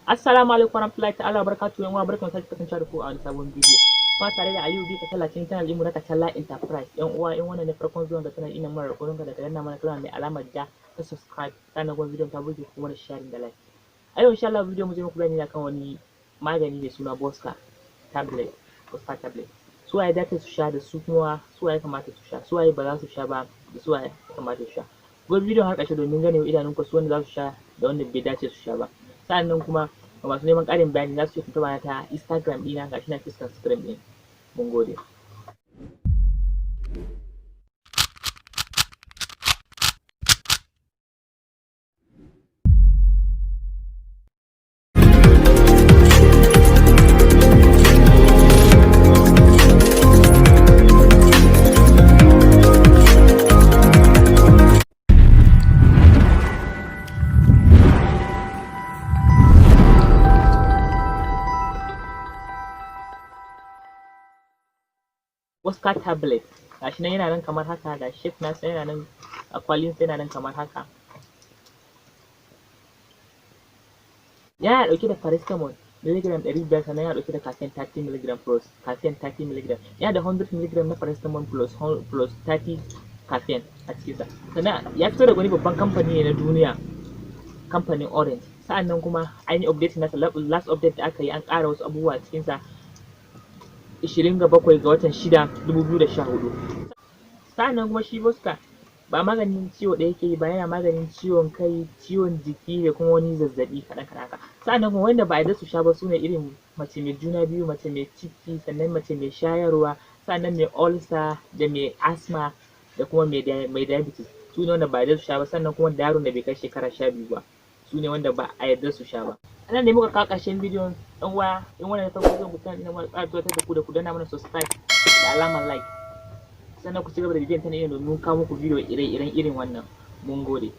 Assalamu alaikum warahmatullahi ta'ala wabarakatuh. Yan uwa, barkamu sake kasancewa da ku a wani sabon bidiyo. Kuma tare da Aliyu Bi Kacalla cikin channel ɗinmu na Kacalla Enterprise. Yan uwa, in wannan ne farkon zuwan ga channel, ina mara roƙon ka da ka danna mana kalma mai alamar ja ta subscribe, sannan kuma bidiyon ta burge ku kuma da sharing da like. A yau insha Allah bidiyon mu zai muku bayani akan wani magani mai suna Boska tablet, Boska tablet. Su waye dace su sha da su, kuma su waye kamata su sha, su waye ba za su sha ba, da su waye kamata su sha. Ku bi bidiyon har ƙarshe domin ganewa idanunku su wanda za su sha da wanda bai dace su sha ba. Sa'annan kuma ga masu neman ƙarin bayani za su iya tuntuɓa na ta Instagram ɗina, gashi na fuskar screen ɗin. Mun gode. Boska tablet gashi nan yana nan kamar haka, ga shape nasa yana nan, a kwalinsa yana nan kamar haka. Yana ɗauke da paracetamol milligram 500, sannan yana ɗauke da caffeine 30 milligram plus caffeine 30 milligram. Yana da 100 milligram na paracetamol plus 30 caffeine a cikinsa. Sannan ya fito daga wani babban kamfani ne na duniya, kamfanin Orange. Sa'annan kuma an yi update nasa, last update da aka yi an ƙara wasu abubuwa a cikinsa 27 ga watan 6 2014. Sa'annan kuma shi Boska ba maganin ciwo ɗaya yake yi ba, yana maganin ciwon kai, ciwon jiki da kuma wani zazzaɓi kaɗan kaɗan haka. Sa'annan kuma wanda ba a yarda su sha ba sune irin mace mai juna biyu, mace mai ciki, sannan mace mai shayarwa, sa'annan mai ulcer da mai asthma da kuma mai diabetes. Su ne wanda ba a yarda su sha ba, sannan kuma da yaron da bai kai shekara 12 ba, su ne wanda ba a yarda su sha ba. A nan ne muka kawo ƙarshen bidiyon. Ɗan uwa, in wannan ne farkon zuwan ku channel ɗin, muna ƙara tunatar da ku da ku danna mana subscribe da alamar like. Sannan ku ci gaba da bibiyan ta ne domin kawo muku bidiyo ire-iren irin wannan. Mun gode.